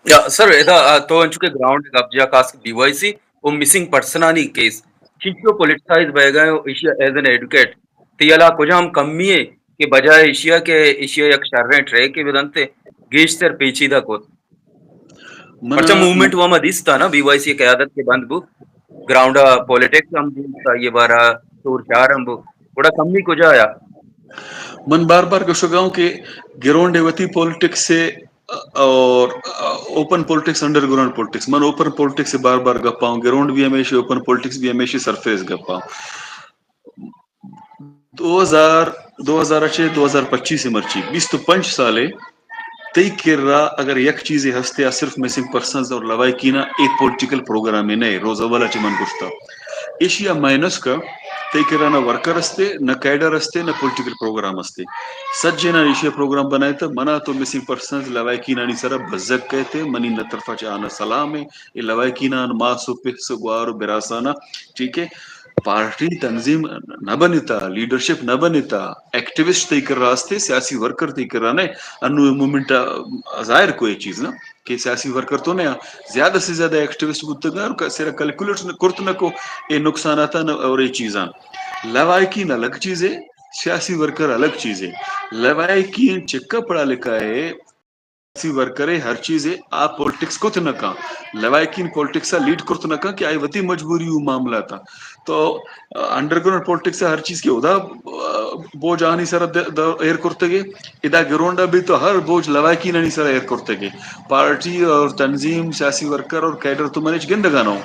یا سر، ادا، آ، تو انچو کہ گراؤنڈ گپ جا خاص بی وائی سی او مسنگ پرسنانی کیس چنچو پولیٹیسائز بئیگا او ایشیا ایز این ایڈوکیٹ تئی ہیالا کجام کمی اے کہ بجائے ایشیا کہ ایشیا یک شریں ٹریکے بدنت، گیشتر پیچیدہ کت؟ من پرچہ موومنٹ وما دیستا نا، بی وائی سی قیادت کہ بند بو، گراؤنڈ پولیٹکس ہم بو، یہ بارا شور شار ہم بو، گڑا کمی کجا آیا؟ من بار بار گوشگا ہوں کہ گراؤنڈ وتی پولیٹکس سے اور open politics, under ground politics, من اوپن پولیٹکس سے بار بار گپا ہوں، گراؤنڈ بھی ہمیشہ اوپن پولیٹکس بھی ہمیشہ سرفیس گپا ہوں۔ دو ہزار، دو ہزار چہ دو ہزار پچیس مرچی بیست و پنچ سالے تئی کرا اگر یک چیزے ہستے آ صرف مسنگ پرسنز اور لوائکینا، اے پولیٹیکل پروگرامے نہ، روز اولا چہ من گوشتا۔ ایشیا مائنس کا تئی کرا نہ ورکر ہستے، نہ کیڈر ہستے، نہ پولیٹیکل پروگرام ہستے۔ سجینا ایشیا پروگرام بنائے تو منا تو مسنگ پرسنز لوائکینانی سرا بزگ کہتے، منی نہ طرفا چہ آنا سلام ہے۔ اے لوائکینان ماس و پس و گوار و براسانا، ٹھیک ہے، پارٹی تنظیم نہ بنتا، لیڈرشپ نہ بنتا، ایکٹیوسٹ تئی کرا ہستے، سیاسی ورکر تئی کرا نہ۔ انو اے مومنٹ ظاہر کو اے چیز نا کہ سیاسی ورکر تو نہ، زیادہ سے زیادہ ایکٹیوسٹ بوتگا اور ک-، سرا کیلکولیٹ نہ کرت نہ کو اے نقصانات اور اے چیزاں۔ لوائکین الگ چیز ہے، سیاسی ورکر الگ چیز ہے۔ لوائکین چکا پڑھا لکھا ہے، سیاسی ورکر ء ہر چیز ء آ پولیٹکس کت نہ کن، لوائکین پولیٹکس ء لیڈ کرت نہ کن کہ آئی وتی مجبوری و معاملات ء۔ تو، آ، انڈر گراؤنڈ پولیٹکس ء ہر چیز کہ ادا، آ، بوجھ آنی سر د-، د-، ایر کرتگے، ادا گراؤنڈ ء بھی تو ہر بوجھ لوائکین آنی سر ایر کرتگے۔ پارٹی اور تنظیم، سیاسی ورکر اور کیڈر تو من ہچ گندگا نہ ہوں۔